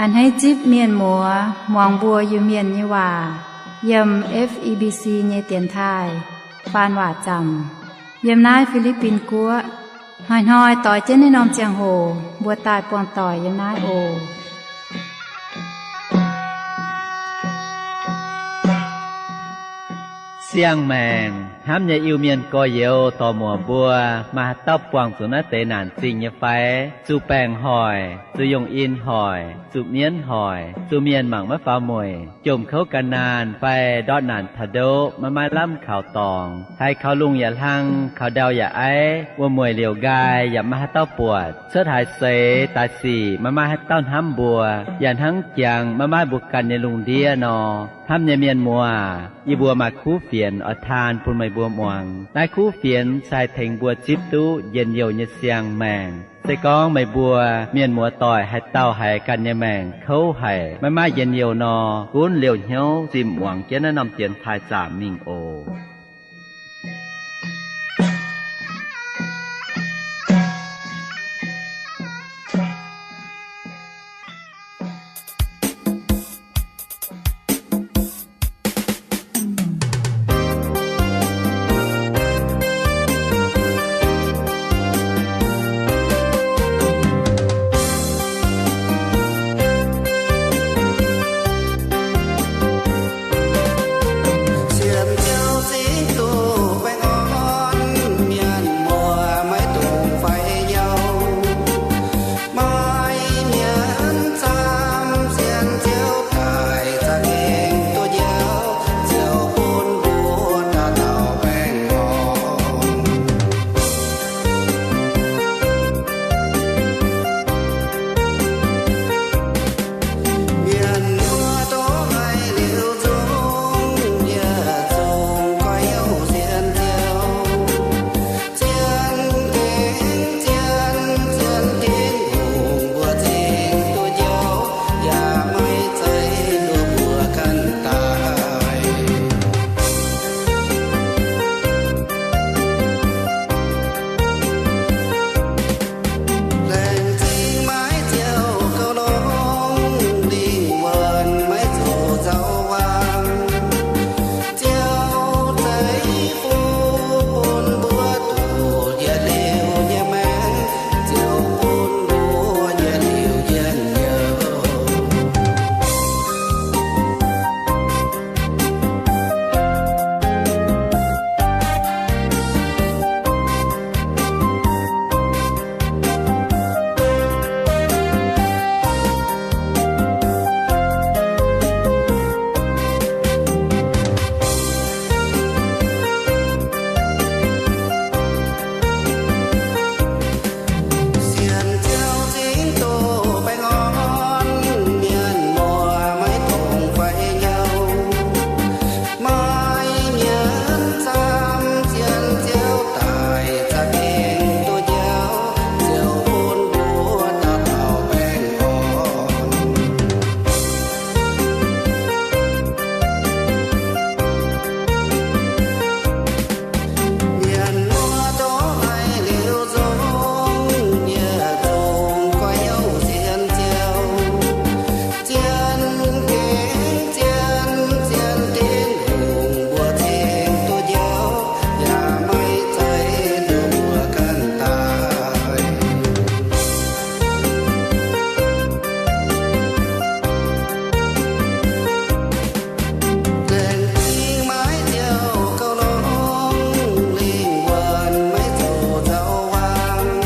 A'hneiv zipv mienh muoz muangx mbuo Iu-Mienh nyei waac yiem F E B C nyei dienx taaih faan waac zaamc yiem naaiv Fi^li^bin Guoqv. Hnoi-hnoi doix jienv naaiv norm ziangh hoc mbuo daaih buangh doic yiem naaiv oc. Siang-maengc hnamv nyei Iu-Mienh gorx-youz dorc-muoc mbuo, maaih haaix dauh buangh zuqc naaiv deix naanc zingh nyei fai? Zuqc baengc hoic, zuqc yongh in hoic, zuqc mienv hoic, zuqc mienh mangc maiv faaux mueic, jomc kouv gan naanh fai ndortv naanc taux ndoqv maiv maaih lamh kaux dorngx, haiz kaux lungh yaac hlang, kaux ndau yaac aiv, wuom-mueic liouc nqaai yaac maiv maaih haaix dauh buatc, cuotv haaix seix daaih sic maiv maaih haaix dauh hnamv mbuo, yaac hnangv jangx maiv maaih mbuo ganh nyei lungh ndiev nor. Hnamv nyei mienh muoz, yie mbuo maaih kuv fienx oix taan bun meih mbuo muangx. Naaiv kuv fienx se haih tengx mbuo zipv duqv njien-youh nyei siang-maengc. Se gorngv meih mbuo mienh muoz doic haaix dauh haiz ganh nyei maengc kouv haic, maiv maaih njien-youh nor, gunv liouh hnyouv zimh muangx jienv naaiv norm dienx taaih zaamc mingh oc. Sienx Ziouv zingv duqv baengh orn, mienh muoz maiv dungx faix nyau. Maiv nyanc camv, sienx Ziouv daaih za'gengh duqv njoux, Ziouv bun mbuo dauh dauh baengh orn. Mienh muoz dongh haiz liuz nzung, yietc zungv goiv hnyouv sienx Ziouv. Zien gengh zien, zien Tin-Hungh mbuox zingh duqv njoux, yaac maiv zeiz nduov mbuo ganh daaih. Laengz zingh maiv ziouc gauh longx, lingh wuonh maiv zuqc nzauh waangc. Ziouv zeiv fuqv bun mbuo duqv yietc liuz nyei maengc, Ziouv bun mbuo yietc liuz njien-youh. Sienx Ziouv zingv duqv baengh orn, mienh muoz maiv dungx faix nyau. Maiv nyanc camv, sienx Ziouv daaih za'gengh duqv njoux, Ziouv bun mbuo dauh dauh baengh orn. Mienh muoz dongh haiz liuz nzung, yietc zungv goiv hnyouv sienx Ziouv. Zien gengh zien, zien Tin-Hungh mbuox zingh duqv njoux, yaac maiv zeiz nduov mbuo ganh daaih. Laengz zingh maiv ziouc gauh longx, lingh wuonh maiv zuqc nzauh waangc.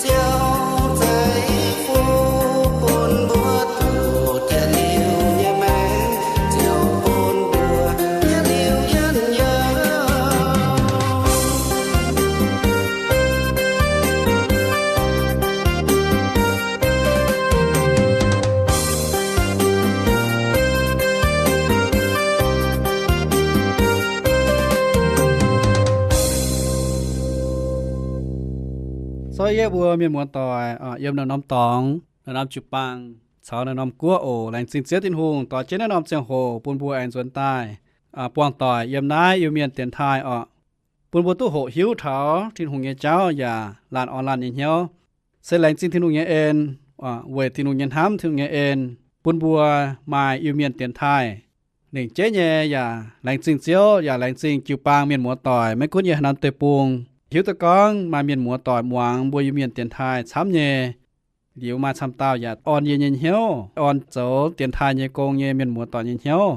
Ziouv zeiv fuqv bun mbuo duqv yietc liuz nyei maengc, Ziouv bun mbuo yietc liuz njien-youh. Sorry yie mbuo mienh muoz-doic, yiem naaiv norm dorngx, naaiv norm jiu-baang caux naaiv norm guoqv oc. Laengz zingh Ziouv Tin-Hungh doix jienv naaiv norm ziangh hoc bun mbuo aengx nzuonx daaih buangh doic yiem naaiv Iu-Mienh dienx taaih oc. Bun mbuo duqv hoqc hiuv taux Tin-Hungh nyei jauv yaac laanh orn laanh nyei hnyouv. Se laengz zingh Tin-Hungh nyei en. weic Tin-Hungh nyei hnamv, Tin-Hungh nyei en, bun mbuo maaih Iu-Mienh dienx taaih. Lengc jeiv nyei yaac laengz zingh Ziouv, yaac laengz zingh jiu-baang mienh muoz-doic, maiv gunv yiem haaix norm deic-bung. Hiuv duqv gorngv maaih mienh muoz-doic muangx mbuo Iu-Mienh dienx taaih camv nyei. Liuz maaih camv dauh yaac orn yie nyei hnyouv, orn zoux dienx taaih nyei gong nyei mienh muoz-doic nyei hnyouv,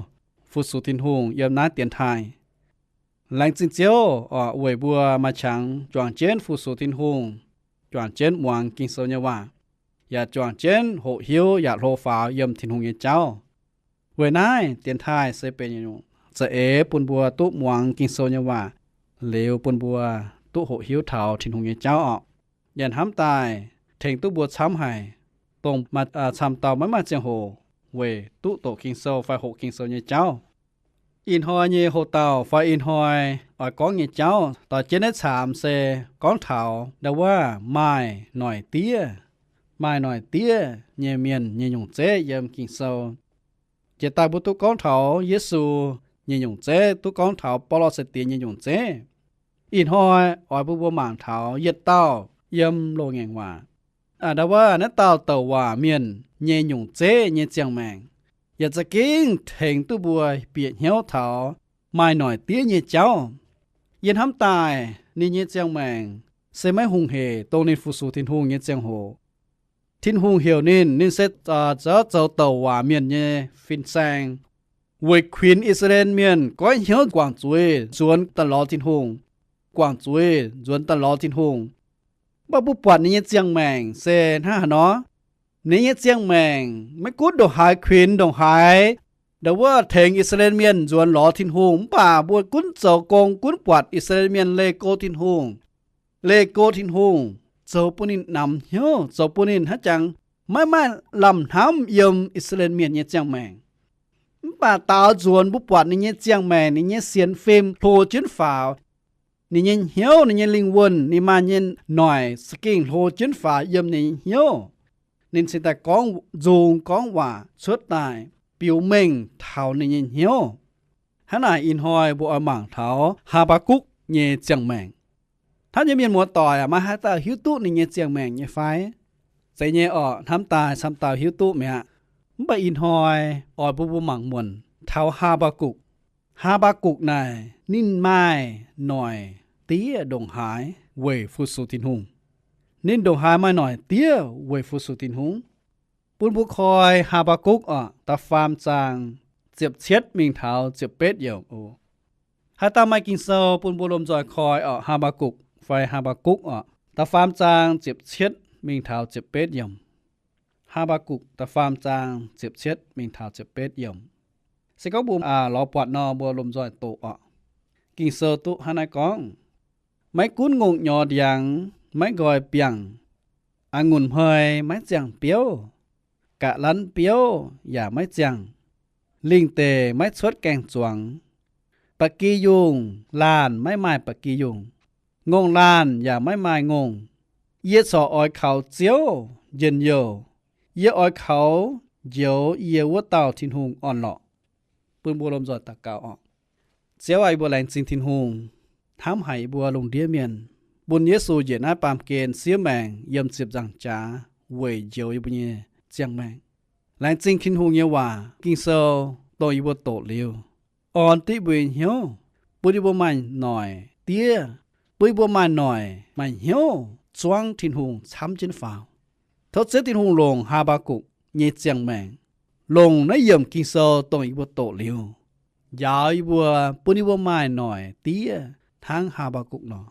fu-sux Tin-Hungh yiem naaiv dienx taaih. Laengz zingh Ziouv oc, weic mbuo maaih qangx juangc jienv fu-sux Tin-Hungh, juangc jienv muangx Ging-Sou nyei waac, yaac juangc jienv hoqc hiuv yaac hlo faaux yiem Tin-Hungh nyei jauv. Weic naaiv dienx taaih se benx nyungc za'eix bun mbuo duqv muangx Ging-Sou nyei waac, liuz bun mbuo duqv hoqc hiuv taux Tin-Hungh nyei jauv oc. Yaac hnamv daaih tengx duqv mbuo camv haic, dongh maaih camv dauh maiv maaih ziangh hoc weic duqv doqc Ging-Sou fai hoqc Ging-Sou nyei jauv. Ih hnoi nyei hoc-dauh fai ih hnoi oix gorngv nyei jauv doix jienv naaiv caamx se gorngv taux ndau wuov maaih noic diev. Maaih noic diev nyei mienh nyei nyungc zeiv yiem Ging-Sou. Jiex daaih mbuo duqv gorngv taux Yesu nyei nyungc zeiv, duqv gorngv taux Baulo sai-diex nyei nyungc zeiv. Ih hnoi oix bun mbuo mangc taux yietc dauh yiem Loz-Ngaengc Waac, ndau wuov naaiv dauh douc waac mienh nyei nyungc zeiv nyei ziangh maengc, yaac za'gengh tengx duqv mbuo bieqc hnyouv taux maaih noic diev nyei jauv. Yie hnamv daaih ninh nyei ziangh maengc se maiv hungh hec dongh ninh fu-sux Tin-Hungh nyei ziangh hoc. Tin-Hungh heuc ninh, ninh se zoux douc waac mienh nyei fin-saeng, weic kuinx I^saa^laa^en Mienh goiv hnyouv guangc zuiz nzuonx daaih lorz Tin-Hungh, guangc zuiz nzuonx daaih lorz Tin-Hungh. Mv baac mbuo buatc ninh nyei ziangh maengc se hnangv haaix nor? Ninh nyei ziangh maengc maiv gunv ndongc haaix kuinx ndongc haaix, ndau wuov tengx I^saa^laa^en Mienh nzuonx lorz Tin-Hungh, mv baac mbuo gunv zoux gong gunv buatc I^saa^laa^en Mienh leih go Tin-Hungh. Leih go Tin-Hungh zoux bun ninh namx hnyouv, zoux bun ninh hnangv jangx maiv maaih lamh hnamv yiem I^saa^laa^en Mienh nyei ziangh maengc. Mv baac daaux nzuonx mbuo buatc ninh nyei ziangh maengc, ninh nyei sienx fim hlo jienv faaux. Ninh nyei hnyouv, ninh nyei lingh wuonh, ninh maaih nyei noic za'gengh hlo jienv faaux yiem ninh nyei hnyouv. Ninh cingx daaih gorngv nzung gorngv waac cuotv daaih biux mengh taux ninh nyei hnyouv. Hnangv naaic ih hnoi mbuo oix mangc taux Haa^mbaa^gukc nyei ziangh maengc. Hnamv nyei mienh muoz-doic aac, maaih haaix dauh hiuv duqv ninh nyei ziangh maengc nyei fai? Zeiz nyei orqc, hnamv daaih camv dauh hiuv duqv mi'aqv. Mv baac ih hnoi oix bun mbuo mangc muonc taux Haa^mbaa^gukc. Haa^mbaa^gukc naaic ninh maaih noic diev ndongc haaix weic fu-sux Tin-Hungh. Ninh ndongc haaix maaih noic diev weic fu-sux Tin-Hungh? Bun mbuo koi Haa^mbaa^gukc orqc, da'faam zaang ziepc cietv mingh taux ziepc betv yiemc oc. Haaix dauh maaih Ging-Sou bun mbuo lomh nzoih koi orqc, Haa^mbaa^gukc fai Haa^mbaa^gukc orqc, da'faam zaang ziepc cietv mingh taux ziepc betv yiemc. Haa^mbaa^gukc da'faam zaang ziepc cietv mingh taux ziepc betv yiemc. Se gorngv mbuo lorz buatc nor, mbuo lomh nzoih doqc orqc. Ging-Sou duqv hnangv naaiv gorngv, maiv gunv ngongh nyorx ndiangx maiv nqoi biangh, a'ngunc hmei maiv ziangh biouv, ga'lanv biouv yaac maiv ziangh, lingh deic maiv cuotv gaeng-zuangx, ba'gi yungh laanh maiv maaih ba'gi yungh, ngongh laanh yaac maiv maaih ngongh. Yie corc oix kaux Ziouv njien-youh. Yie oix kaux njoux yie wuov dauh Tin-Hungh orn-lorqc. Bun mbuo lomh nzoih daux gaux orqc. Ziouv aac, yie mbuo laengz zingh Tin-Hungh hnamv haic yie mbuo lungh ndiev mienh, bun Yesu njiec naaiv baamh gen siev maengc yiem ziepc nzaangc jaax weic njoux yie mbuo nyei ziangh maengc. Laengz zingh Tin-Hungh nyei waac Ging-Sou dongh yie mbuo doqc liuz, orn diqv mbuo nyei hnyouv, bun yie mbuo maaih noic diev, bun yie mbuo maaih noic maaih hnyouv zuangv Tin-Hungh camv jienv faaux. Tov Ziouv Tin-Hungh longc Haa^mbaa^gukc nyei ziangh maengc, longc naaiv yiemc Ging-Sou dongh yie mbuo doqc liuz, njaaux yie mbuo, bun yie mbuo maaih noic diev hnangv Haa^mbaa^gukc nor,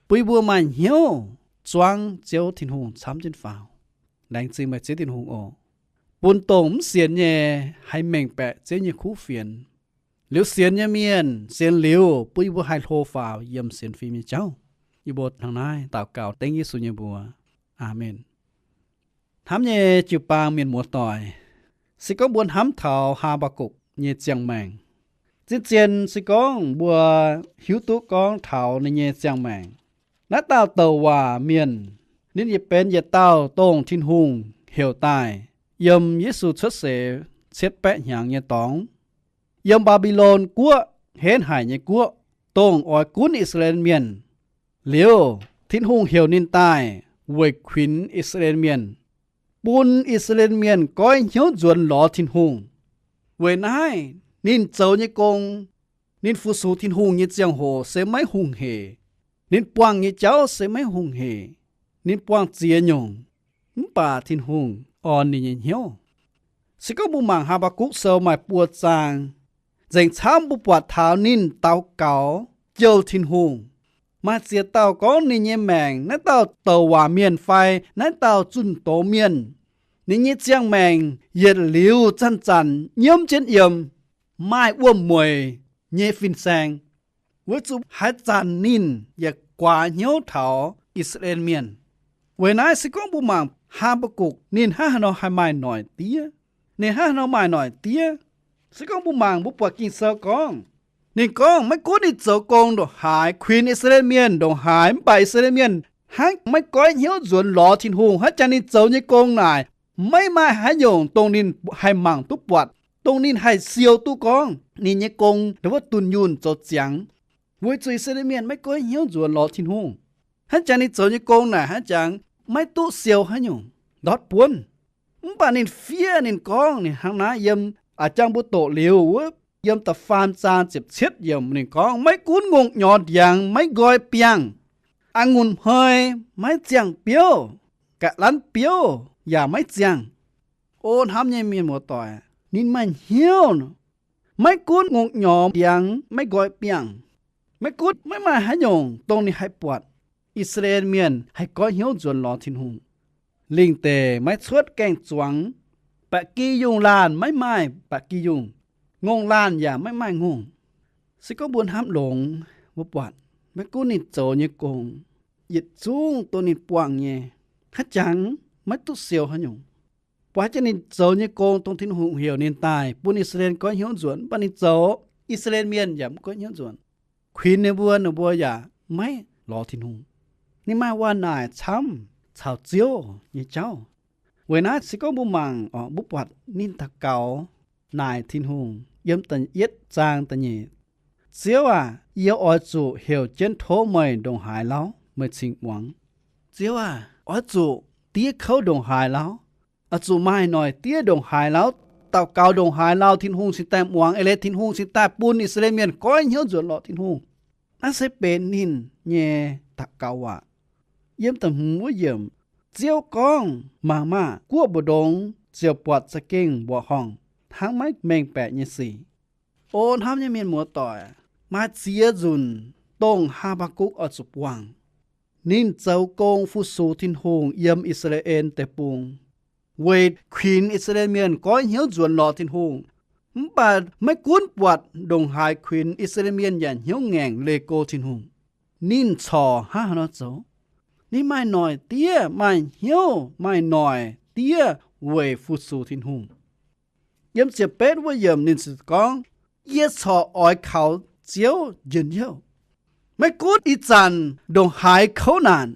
bun yie mbuo maaih hnyouv zuangv Ziouv Tin-Hungh camv jienv faaux. Laengz zingh meih Ziouv Tin-Hungh oc. Bun dongh mv sienx nyei haih mengh baeqc Ziouv nyei kuv fienx. Liuz sienx nyei mienh sienx liuz, bun yie mbuo haih hlo faaux yiem sienx fim nyei jauv. Yie mbuo hnangv naaiv daux gaux dengv Yesu nyei mbuox. Aamen. Hnamv nyei jiu-baang mienh muoz-doic, se gorngv mbuo hnamv taux Haa^mbaa^gukc nyei ziangh maengc, zien-zien se gorngv mbuo hiuv duqv gorngv taux ninh nyei ziangh maengc. Naaiv dauh douc waac mienh, ninh yaac benx yietc dauh dongh Tin-Hungh heuc daaih yiem Yesu cuotv seix cietv baeqv hnyangx nyei dorngx, yiem Mbaa^mbi^lon guoqv, henv haic nyei guoqv, dongh oix gunv I^saa^laa^en Mienh. Liuz, Tin-Hungh heuc ninh daaih weic kuinx I^saa^laa^en Mienh. bun I^saa^laa^en Mienh goiv hnyouv nzuonx lorz Tin-Hungh. Weic naaiv ninh zoux nyei gong, ninh fu-sux Tin-Hungh nyei ziangh hoc se maiv hungh heic. Ninh buangh nyei jauv se maiv hungh heic. Ninh buangh ziex nyungc, mv baac Tin-Hungh orn ninh nyei hnyouv. Se gorngv mbuo mangc Haa^mbaa^gukc Sou maaih buo zaang, nzengc camv mbuo buatc taux ninh daux gaux jouh Tin-Hungh. Maaih ziex dauh gorngv ninh nyei maengc, naaiv dauh douc waac mienh fai naaiv dauh zunh doz mienh, ninh nyei ziangh maengc yietc liuz zanc-zanc nyiemv jienv yiem, maaih wuom-mueic nyei fin-saeng, weic zuqc haaix zanc ninh yaac guaax hnyouv taux I^saa^laa^en Mienh. Weic naaiv se gorngv mbuo mangc Haa^mbaa^gukc ninh hnangv haaix nor haih maaih noic diev, ninh hnangv haaix nor maaih noic diev. Se gorngv mbuo mangc, mbuo buatc Ging-Sou gorngv, ninh gorngv maiv gunv ninh zoux gong ndongc haaix, kuinx I^saa^laa^en Mienh ndongc haaix, mv baac I^saa^laa^en Mienh hnangv maiv goiv hnyouv nzuonx lorz Tin-Hungh. Hnangv jangx ninh zoux nyei gong naaic, maiv maaih haaix nyungc dongh ninh haih mangc duqv buatc, dongh ninh haih siou duqv gorngv ninh nyei gong ndongc wuov dunh yunh zoux ziangx, weic zuqc I^saa^laa^en Mienh maiv goiv hnyouv nzuonx lorz Tin-Hungh. Hnangv jangx ninh zoux nyei gong naaic hnangv jangx maiv duqv siou haaix nyungc ndortv buonv. Mv baac ninh fiev ninh gorngv ninh hnangv naaiv yiem, a'jang mbuo doqc liuz wuov, yiem da'faam zaang ziepc cietv yiemc ninh gorngv, maiv gunv ngongh nyorx ndiangx maiv nqoi biangh, a'ngunc hnoi maiv ziangh biouv, ga'lanv biouv yaac maiv ziangh. O hnamv nyei mienh muoz-doic, ninh maaih hnyouv, maiv gunv ngongh nyorx ndiangx maiv nqoi biangh, maiv gunv maiv maaih haaix nyungc dongh ninh haih buatc I^saa^laa^en Mienh haih goiv hnyouv nzuonx lorz Tin-Hungh. Lingh deic maiv cuotv gaeng-zuangx, ba'gi yungh laanh maiv maaih ba'gi yungh, ngongh laanh yaac maiv maaih ngongh. Se gorngv mbuo hnamv longx, mbuo buatc maiv gunv ninh zoux nyei gong, yietc zungv dongh ninh buangh nyei, hnangv jangx maiv duqv siou haaix nyungc. Buatc jiex ninh zoux nyei gong, dongh Tin-Hungh heuc ninh daaih bun I^saa^laa^en goiv hnyouv nzuonx, mv baac ninh zoux, I^saa^laa^en Mienh yaac mv goiv hnyouv nzuonx. Kuinx ninh mbuo, ninh mbuo yaac maiv lorz Tin-Hungh. Ninh maaih waac-naaic camv caux Ziouv nyei jauv. Weic naaiv se gorngv mbuo mangc, mbuo buatc ninh daux gaux naaic Tin-Hungh yiem da'yietv zaang da'nyeic, Ziouv aac, yie oix zuqc heuc jienv tov meih ndongc haaix lauh, meih cingx muangx. Ziouv aac, oix zuqc diev kouv ndongc haaix lauh, oix zuqc maaih noic diev ndongc haaix lauh, daux gaux ndongc haaix lauh, Tin-Hungh cingx daaih muangx, eix leiz Tin-Hungh cingx daaih bun I^saa^laa^en Mienh goiv hnyouv nzuonx lorz Tin-Hungh. Naaiv se benx ninh nyei daux gaux waac. Yiem da'hmz wuov yiemc, Ziouv gorngv, Mangc maah! Guoqv mbu'ndongx ziouc buatc za'gengh mbuoqc horngh hnangv maiv mengh baeqc nyei sic. O hnamv nyei mienh muoz-doic, maaih ziex nzunc dongh Haa^mbaa^gukc oix zuqc buangh. Ninh zoux gong fu-sux Tin-Hungh yiem I^saa^laa^en Deic-Bung, weic kuinx I^saa^laa^en Mienh goiv hnyouv nzuonx lorz Tin-Hungh. Mv baac maiv gunv buatc ndongc haaix kuinx, I^saa^laa^en Mienh yaac hnyouv ngaengc leih go Tin-Hungh. Ninh corc hnangv haaix nor zoux? Ninh maaih noic diev, maaih hnyouv, maaih noic diev weic fu-sux Tin-Hungh. Yiem ziepc betv wuov yiemc ninh ziouc gorngv, Yie corc oix kaux Ziouv njien-youh. Maiv gunv ih zanc ndongc haaix kouv naanc,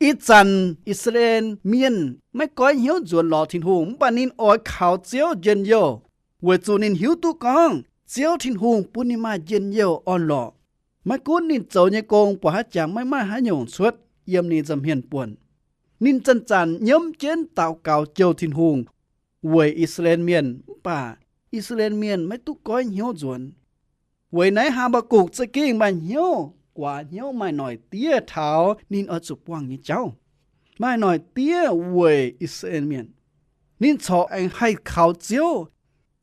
ih zanc I^saa^laa^en Mienh maiv goiv hnyouv nzuonx lorz Tin-Hungh, mv baac ninh oix kaux Ziouv njien-youh, weic zuqc ninh hiuv duqv gorngv Ziouv Tin-Hungh bun ninh maaih njien-youh orn-lorqc. Maiv gunv ninh zoux nyei gong buatc haaix jangx maiv maaih haaix nyungc cuotv yiem ninh nza'hmien buonc, ninh zanc-zanc nyiemv jienv daux gaux jouh Tin-Hungh weic I^saa^laa^en Mienh, mv baac I^saa^laa^en Mienh maiv duqv goiv hnyouv nzuonx. Weic naaiv Haa^mbaa^gukc za'gengh maaih hnyouv, guaax hnyouv, maaih noic diev taux ninh oix zuqc buangh nyei jauv, maaih noic diev weic I^saa^laa^en Mienh. Ninh corc aengx haih kaux Ziouv,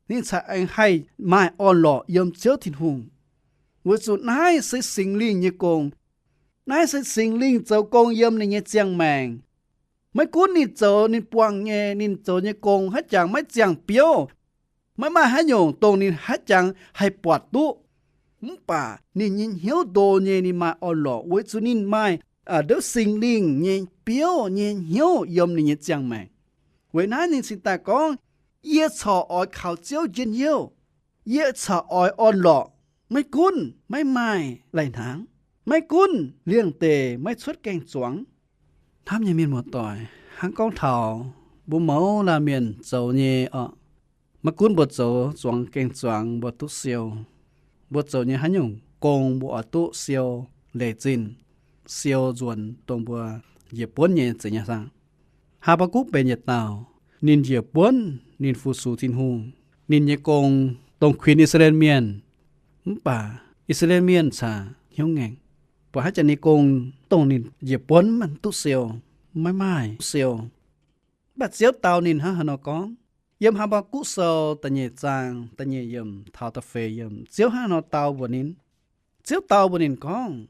ninh corc aengx haih maaih orn-lorqc yiem Ziouv Tin-Hungh, weic zuqc naaiv se Singx Lingh nyei gong. Naaiv se Singx Lingh zoux gong yiem ninh nyei ziangh maengc. Maiv gunv ninh zoux ninh buangh nyei, ninh zoux nyei gong haaix jangx maiv ziangh biouv, maiv maaih haaix nyungc dongh ninh haaix jangx haih buatc duqv, mv baac ninh nyei hnyouv ndo nyei, ninh maaih orn-lorqc weic zuqc ninh maaih ndouv Singx Lingh nyei biouv nyei hnyouv yiem ninh nyei ziangh maengc. Weic naaiv ninh cingx daaih gorngv, Yie corc oix kaux Ziouv njien-youh. Yie corc oix orn-lorqc, maiv gunv maiv maaih lai-hnaangx, maiv gunv liangx-deic maiv cuotv gaeng-zuangx. Hnamv nyei mienh muoz-doic, hnangv gorngv taux mbuo mouz laanh mienh zoux nyei oc, maiv gunv mbuo zoux zuangx gaeng-zuangx mbuo duqv siou. Mbuo zoux nyei haaix nyungc gong mbuo oix duqv siou leiz zinh, siou nzuonx dongh mbuo njiec buonv nyei zeiz nyei saah. Haa^mbaa^gukc benx yietc dauh ninh njiec buonv ninh fu-sux Tin-Hungh, ninh nyei gong dongh kuinx I^saa^laa^en Mienh. Mv baac I^saa^laa^en Mienh cingx hnyouv ngaengc, buatc haaix jangx ninh gong dongh ninh njiec buonv maiv duqv siou, maiv maaih siou. Mv baac Ziouv dau ninh hnangv haaix nor gorngv? Yiem Haa^mbaa^gukc Sou da'nyeic zaang da'nyeic yiemc taux da'feix yiemc, Ziouv hnangv haaix nor dau mbuox ninh? Ziouv dau mbuox ninh gorngv,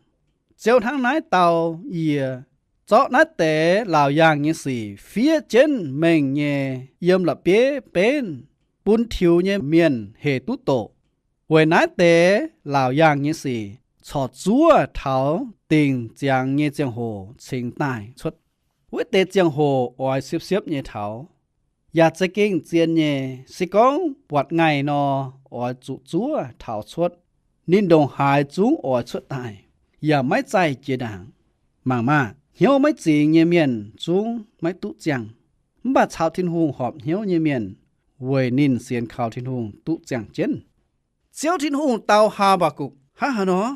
Ziouv hnangv naaiv dau yie, zorqv naaiv deix laauc yaangh nyei sic fiev jienv mengh nyei yiem la'bieiv benv, bun tiux nyei mienh hec duqv doqc. Weic naaiv deix laauc yaangh nyei sic corc zuov taux dingc ziangx nyei ziangh hoc cingx daaih cuotv. Wuov deix ziangh hoc oix siepv-siepv nyei taux, yaac za'gengh zien nyei. Se gorngv buatc ngaih nor, oix zuqc zuov taux cuotv. Ninh ndongc haaix zungv oix cuotv daaih, yaac maiv zaih jiex ndaangc. Mangc maah! Hnyouv maiv zingx nyei mienh zungv maiv duqv ziangh, mv baac caux Tin-Hungh horpc hnyouv nyei mienh, weic ninh sienx kaux Tin-Hungh, duqv ziangh jienv. Ziouv Tin-Hungh dau Haa^mbaa^gukc hnangv haaix nor?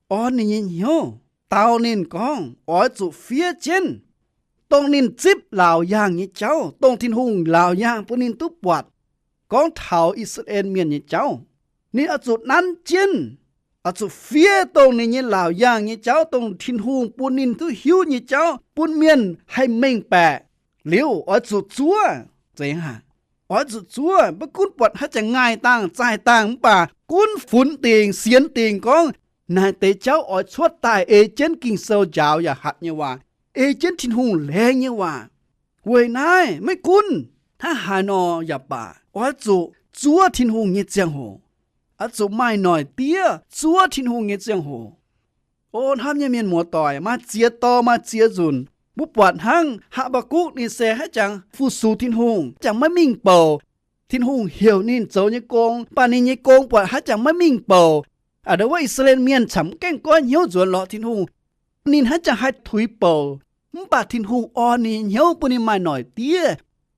Orn ninh nyei hnyouv, dau ninh gorngv oix zuqc fiev jienv dongh ninh zipv laauc yaangh nyei jauv, dongh Tin-Hungh laauc yaangh bun ninh duqv buatc gorngv taux I^saa^laa^en Mienh nyei jauv. Ninh oix zuqc nanv jienv, oix zuqc fiev dongh ninh nyei laauc yaangh nyei jauv, dongh Tin-Hungh bun ninh duqv hiuv nyei jauv bun mienh haih mengh baeqc. Liuz oix zuqc zuov. Zeiz hnangv, oix zuqc zuov. Maiv gunv buatc haaix jangx ngaih dangh, zaih dangh, mv baac gunv funx dingc, sienx dingc gorngv naaic deix jauv oix cuotv daaih ei jienv Ging-Sou njaaux yaac hatc nyei waac, ei jienv Tin-Hungh laengz nyei waac. Weic naaiv maiv gunv hnangv haaix nor yaac baac, oix zuqc zuov Tin-Hungh nyei ziangh hoc, oix zuqc maaih noic diev zuov Tin-Hungh nyei ziangh hoc. O hnamv nyei mienh muoz-doic, maaih ziex dorh maaih ziex nzunc, mbuo buatc hnangv Haa^mbaa^gukc ninh se haaix jangx fu-sux Tin-Hungh, jangx maiv mingh bouc. Tin-Hungh heuc ninh zoux nyei gong, mv baac ninh nyei gong buatc haaix jangx maiv mingh bouc. A'ndau wuov I^saa^laa^en Mienh cingx mv gaengh goiv hnyouv nzuonx lorz Tin-Hungh. Ninh haaix jangx haih tuix bouc, mv baac Tin-Hungh orn ninh nyei hnyouv bun ninh maaih noic diev,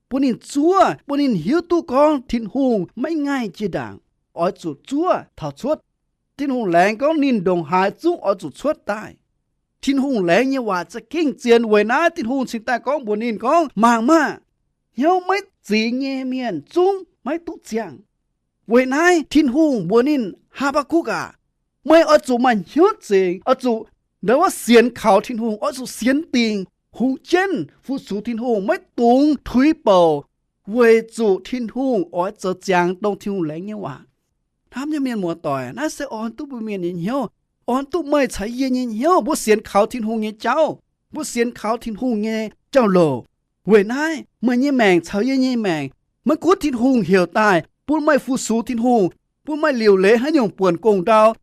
bun ninh zuov, bun ninh hiuv duqv gorngv Tin-Hungh maiv ngaih jiex ndaangc, oix zuqc zuov taux cuotv. Tin-Hungh laengz gorngv ninh ndongc haaix zungv oix zuqc cuotv daaih. Tin-Hungh laengz nyei waac za'gengh zien. Weic naaiv Tin-Hungh cingx daaih gorngv mbuox ninh gorngv, mangc maah! Hnyouv maiv zingx nyei mienh zungv maiv duqv ziangh. Weic naaiv Tin-Hungh mbuox ninh, Haa^mbaa^gukc aac, meih oix zuqc maaih hnyouv zingx, oix zuqc ndau wuov sienx kaux Tin-Hungh, oix zuqc sienx dingc, hungx jienv fu-sux Tin-Hungh, maiv dungx tuix bouc, weic zuqc Tin-Hungh oix zoux ziangx dongh Tin-Hungh laengz nyei waac. Hnamv nyei mienh muoz-doic, naaiv se orn duqv mbuo mienh nyei hnyouv, orn duqv meih caux yie nyei hnyouv. Mbuo sienx kaux Tin-Hungh nyei jauv, mbuo sienx kaux Tin-Hungh nyei jauv-louc. Weic naaiv meih nyei maengc caux yie nyei maengc, maiv gunv Tin-Hungh heuc daaih bun meih fu-sux Tin-Hungh, bun meih liuc leiz haaix nyungc buonc gong-ndau,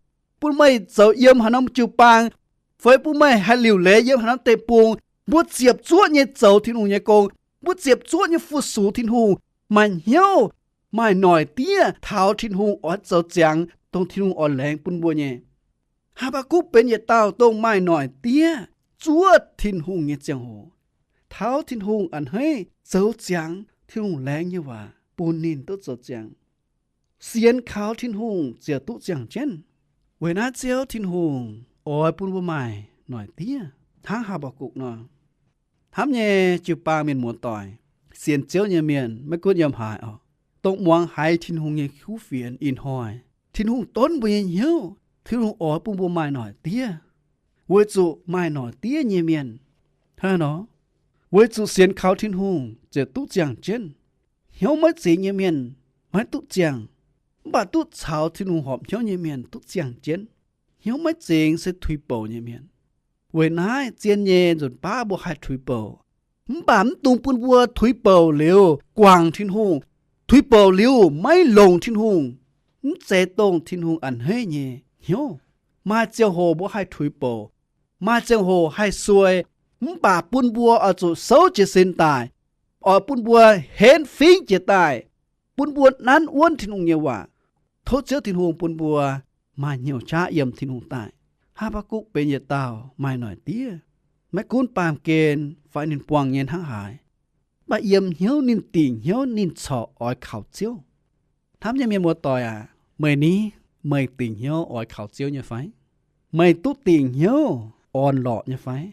bun meih zoux yiem haaix norm jiu-baang, fai bun meih haih liuc leiz yiem haaix norm deic-bung, mbuo ziepc zuoqv nyei zoux Tin-Hungh nyei gong, mbuo ziepc zuoqv nyei fu-sux Tin-Hungh, maaih hnyouv, maaih noic diev taux Tin-Hungh oix zoux ziangx dongh Tin-Hungh oix laengz bun mbuo nyei. Haa^mbaa^gukc benx yietc dauh dongh maaih noic diev zuov Tin-Hungh nyei ziangh hoc, taux Tin-Hungh a'hneiv zoux ziangx Tin-Hungh laengz nyei waac bun ninh duqv zoux ziangx. Sienx kaux Tin-Hungh ziouc duqv ziangh jienv. Weic naaiv Ziouv Tin-Hungh oix bun mbuo maaih noic diev hnangv Haa^mbaa^gukc nor. Hnamv nyei jiu-baang mienh muoz-doic, sienx Ziouv nyei mienh maiv gunv yiem haaix oc, dongh muangx haiz Tin-Hungh nyei kuv fienx ih hnoi, Tin-Hungh donv mbuo nyei hnyouv. Tin-Hungh oix bun mbuo maaih noic diev, weic zuqc maaih noic diev nyei mienh, hnangv nor, weic zuqc sienx kaux Tin-Hungh ziouc duqv ziangh jienv. Hnyouv maiv zingx nyei mienh maiv duqv ziangh, mv baac duqv caux Tin-Hungh horpc hnyouv nyei mienh duqv ziangh jienv. Hnyouv maiv zingx se tuix bouc nyei mienh. Weic naaiv zien nyei nzunc baav mbuo haih tuix bouc, mv baac mv dungx bun mbuo tuix bouc liuz guangc Tin-Hungh, tuix bouc liuz maiv longc Tin-Hungh, mv zeiz dongh Tin-Hungh a'hneiv nyei hnyouv. Maaih ziangh hoc mbuo haih tuix bouc, maaih ziangh hoc haih suei, mv baac bun mbuo oix zuqc souv jiez sin daaih, oix bun mbuo henv fingv jiez daaih, bun mbuo nanv wuonv Tin-Hungh nyei waac. Tov Ziouv Tin-Hungh bun mbuo maaih hnyouv qaqv yiem Tin-Hungh daaih. Haa^mbaa^gukc benx yietc dauh maaih noic diev, maiv gunv baamh gen fai ninh buangh nyei hnangv haaix, mv baac yiem hnyouv ninh dingc hnyouv ninh corc oix kaux Ziouv. Hnamv nyei mienh muoz-doic aac, meih ni, meih dingc hnyouv oix kaux Ziouv nyei fai? Meih duqv dingc hnyouv orn-lorqc nyei fai?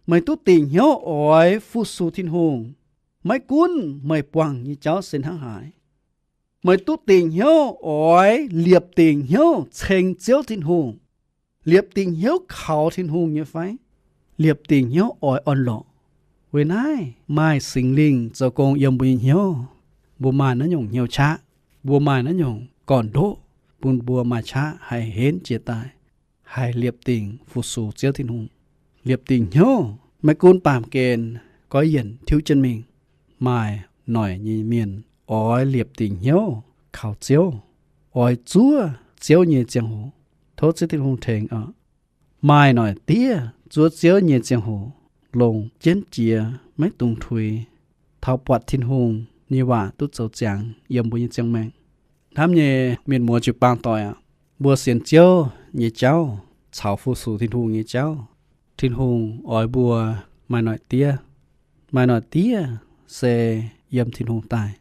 Meih duqv dingc hnyouv oix fu-sux Tin-Hungh, Maiv gunv meih buangh nyei jauv se hnangv haaix, meih duqv dingc hnyouv oix liepc dingc hnyouv ceng Ziouv Tin-Hungh, liepc dingc hnyouv kaux Tin-Hungh nyei fai, liepc dingc hnyouv oix orn-lorqc. Weic naaiv maaih Singx Lingh zoux gong yiem mbuo nyei hnyouv, mbuo maaih naaiv nyungc hnyouv qaqv, mbuo maaih naaiv nyungc gorn-ndoqv, bun mbuo maaih qaqv haih henv jiez daaih, haih liepc dingc fu-sux Ziouv Tin-Hungh. Liepc dingc hnyouv maiv gunv baamh gen goiv yienc tiuv jienv mingh, maaih noic nyei mienh oix liepc dingc hnyouv kaux Ziouv, oix zuov Ziouv nyei ziangh hoc. Tov Ziouv Tin-Hungh tengx oc. Maaih noic diev zuov Ziouv nyei ziangh hoc longc jienv jiex maiv dungx tuix, taux buatc Tin-Hungh nyei waac duqv zoux ziangx yiem mbuo nyei ziangh maengc. Hnamv nyei mienh muoz jiu-baang doic aac, mbuo sienx Ziouv nyei jauv caux fu-sux Tin-Hungh nyei jauv, Tin-Hungh oix mbuo maaih noic diev. Maaih noic diev se yiem Tin-Hungh daaih.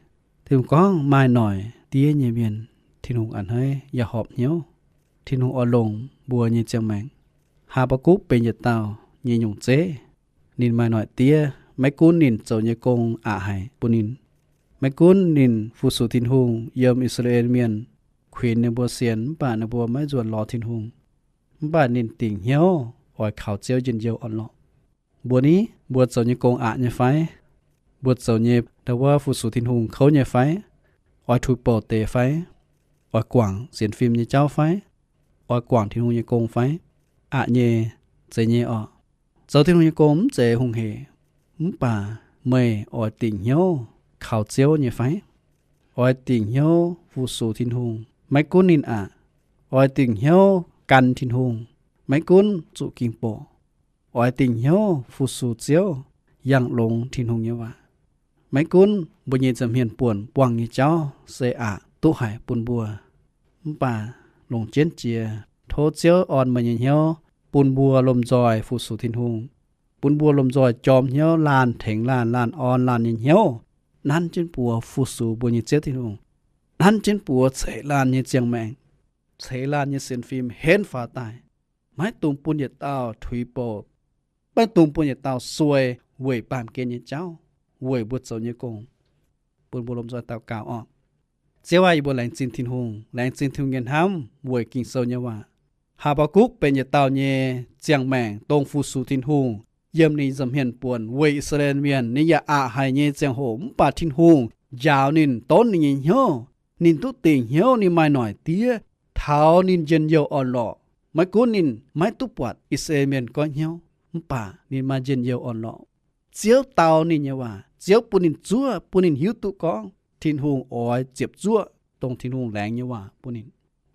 Tin-Hungh gorngv maaih noic diev nyei mienh Tin-Hungh a'hneiv yaac horpc hnyouv. Tin-Hungh oix longc mbuo nyei ziangh maengc. Haa^mbaa^gukc benx yietc dauh nyei nyungc zeiv. Ninh maaih noic diev, maiv gunv ninh zoux nyei gong aqc haic bun ninh, maiv gunv ninh fu-sux Tin-Hungh yiem I^saa^laa^en Mienh kuinx ninh mbuo sienx mv baac ninh mbuo maiv nzuonx lorz Tin-Hungh. Mv baac ninh dingc hnyouv oix kaux Ziouv njien-youh orn-lorqc. Mbuo ni, mbuo zoux nyei gong aqc nyei fai? Mbuo zoux nyei ndau wuov fu-sux Tin-Hungh kouv nyei fai? Oix tuix bouc deix fai? Oix guangc sienx fim nyei jauv fai? Oix guangc Tin-Hungh nyei gong fai? Aqc nyei, zeiz nyei orqc. Zoux Tin-Hungh nyei gong mv zeiz hungh heic, mv baac meih oix dingc hnyouv kaux Ziouv nyei fai? Oix dingc hnyouv fu-sux Tin-Hungh maiv gunv ninh aqc. Oix dingc hnyouv gan Tin-Hungh maiv gunv zuqc ging borqc. Oix dingc hnyouv fu-sux Ziouv, yangh longx Tin-Hungh nyei waac. Maiv gunv mbuo nyei nza'hmien buonc buangh nyei jauv se aqc duqv haic bun mbuo, mv baac longc jienv jiex, tov Ziouv orn meih nyei hnyouv, bun mbuo lomh nzoih fu-sux Tin-Hungh, bun mbuo lomh nzoih jorm hnyouv laanh tengx laanh, laanh orn laanh nyei hnyouv, nanv jienv buoz fu-sux mbuo nyei Ziouv Tin-Hungh, nanv jienv buoz ceix laanh nyei ziangh maengc, ceix laanh nyei sienx fim henv faaux daaih. Maiv dungx bun yietc dauh tuix bouc, maiv dungx bun yietc dauh suei weic baamh gen nyei jauv, weic mbuo zoux nyei gong. Bun mbuo lomh nzoih daux gaux orqc. Ziouv aac, yie mbuo laengz zingh Tin-Hungh, laengz zingh Tin-Hungh nyei hnamv weic Ging-Sou nyei waac. Haa^mbaa^gukc benx yietc dauh nyei ziangh maengc dongh fu-sux Tin-Hungh yiem ninh nza'hmien buonc weic I^saa^laa^en Mienh. Ninh yaac aqc haic nyei ziangh hoc mv baac Tin-Hungh njaaux ninh, donv ninh nyei hnyouv. Ninh duqv dingc hnyouv, ninh maaih noic diev taux ninh njien-youh orn-lorqc. Maiv gunv ninh maiv duqv buatc I^saa^laa^en Mienh goiv hnyouv, mv baac ninh maaih njien-youh orn-lorqc. Ziouv dau ninh nyei waac, Ziouv bun ninh zuov, bun ninh hiuv duqv gorngv Tin-Hungh oix ziepc zuoqv dongh Tin-Hungh laengz nyei waac bun ninh.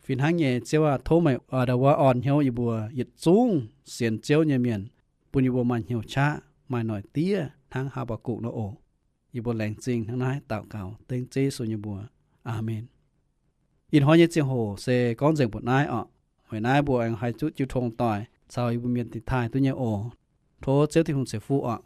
Fih hnangv nyei, Ziouv aac, tov meih ndau wuov orn hnyouv yie mbuo yietc zungv sienx Ziouv nyei mienh, bun yie mbuo maaih hnyouv qaqv, maaih noic diev hnangv Haa^mbaa^gukc nor oc. Yie mbuo laengz zingh hnangv naaiv daux gaux dengv Ziouv Yesu nyei mbuox. Aamen. Ih hnoi nyei ziangh hoc se gorngv nzengc mbuoqc naaiv orqc. Weic naaiv mbuo aengx haih zuqv jiu tong doic caux yie mbuo mienh dingc taaih duqv nyei oc. Tov Ziouv Tin-Hungh ceix fuqv orqc.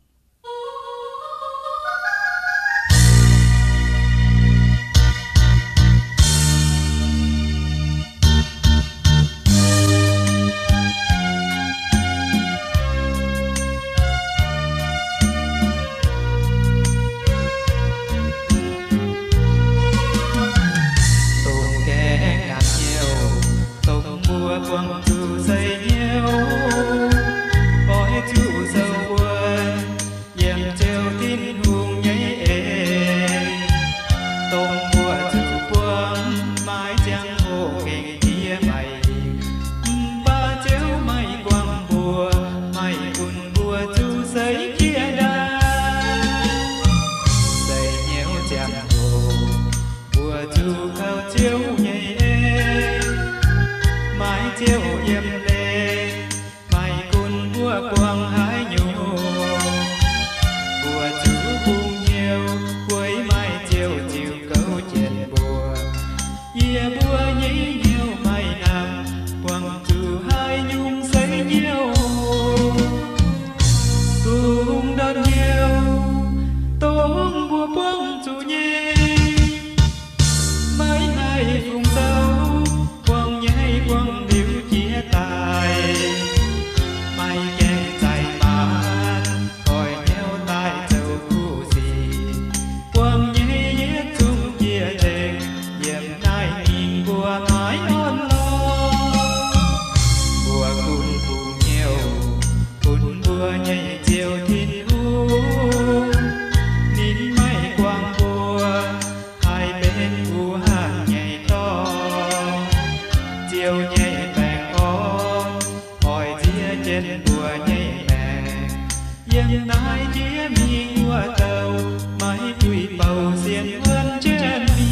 Dongh gaengh nqaatc hnyouv, dongh mbuo buangh zuqc seix hnyouv, oix zuqc zoux wuov, yiem Ziouv Tin-Hungh nyei en. Dongh mbuo zuqc buangh maiv ziangh hoc gengh jiex maiv hingh, mv baac Ziouv maiv guangc mbuo, maiv gunv mbuo zuqc seix jiex ndaangc. Seix hnyouv ziangh hoc, mbuo zuqc kaux Ziouv nyei en, maiv Ziouv yiem leiz, maiv gunv mbuo buangh haaix nyungc, mbuo zuqc bungx hnyouv, weic maiv Ziouv ziux gouv jienv mbuo. Yie mbuo nyei hnyouv maiv hnamv buangh zuqc haaix nyungc seix hnyouv. Dongh ndortv hnyouv, dongh mbuo buangh zuqc nyei, maiv haih fungc zoux, buangh nyei buangh liuz jiex daaih. Yiem naaiv jiex mingh wuov douh, maiv duih bouh sienx wuonv jienv mingh.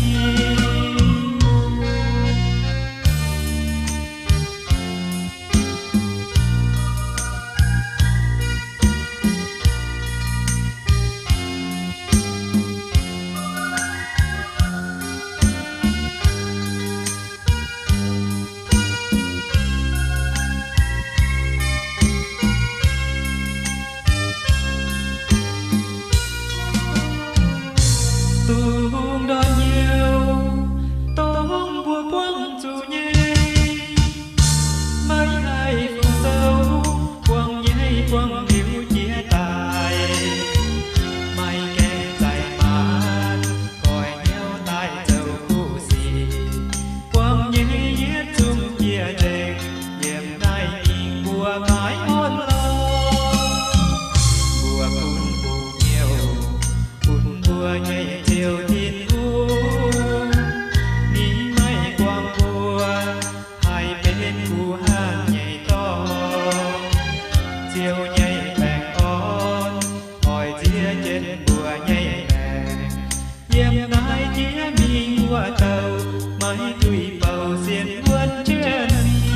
Dungx ndortv hnyouv, dongh mbuo buangv zuqc nyei. Maiv haih fungc zoux, buangv nyei buangv liuz jiex daaih. Maiv gaengh zaih maanc, goix hnyouv daaih zoux kuv sic. Buangv nyei yietc zungv jiex nzengc, yiem naaiv mingh mbuo maiv orn lorqc. Mbuo bun mbuo nyei, bun mbuo nyei Ziouv Tin-Hungh, ninh maiv buangh mbuo, haih benx guh haanv nyei dorngx. Ziouv nyei baengh orn oix ziex jienv mbuo nyei maengc. Yiem naaiv jiex mingh wuov douh, maiv duih bouh sienx wuonv jienv mingh.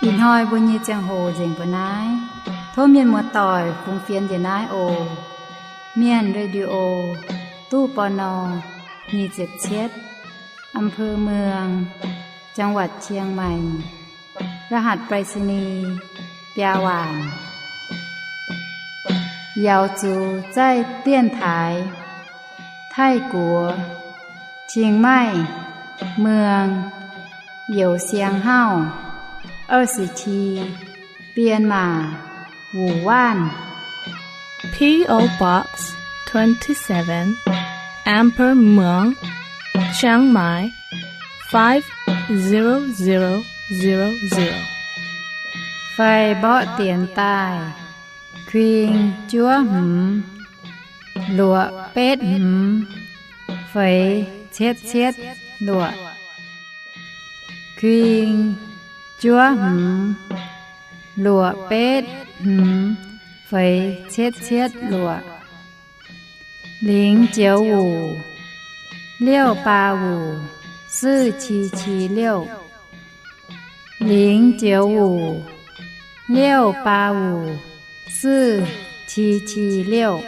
Ih hnoi mbuo nyei ziangh hoc nzengc mbuo naaiv. Tov mienh muoz-doic fungx fienx njiec naaiv oc. Mienh Radio, ตู้ ปณ. nyic ziepc cietv, อำเภอเมือง จังหวัดเชียงใหม่ รหัสไปรษณีย์ biaa waanc. Yaux zuqc zaih dienx taaix Taiv-Guoqv, Chiang Mai, เมือง Youh Siang Hauv, 二十七, Bienh Maac, Wuonh Waanv. P O Box twenty-seven, Amber Muang, Chiang Mai, five zero zero zero zero. Fai mborqv dienx daaih, kuing juov hmz, luoqc betv hmz, feix cietv cietv luoqc. Kuing juov hmz, luoqc betv hmz, feix cietv cietv luoqc. 零九五, 六八五, 四七七六. 零九五, 六八五, 四七七六.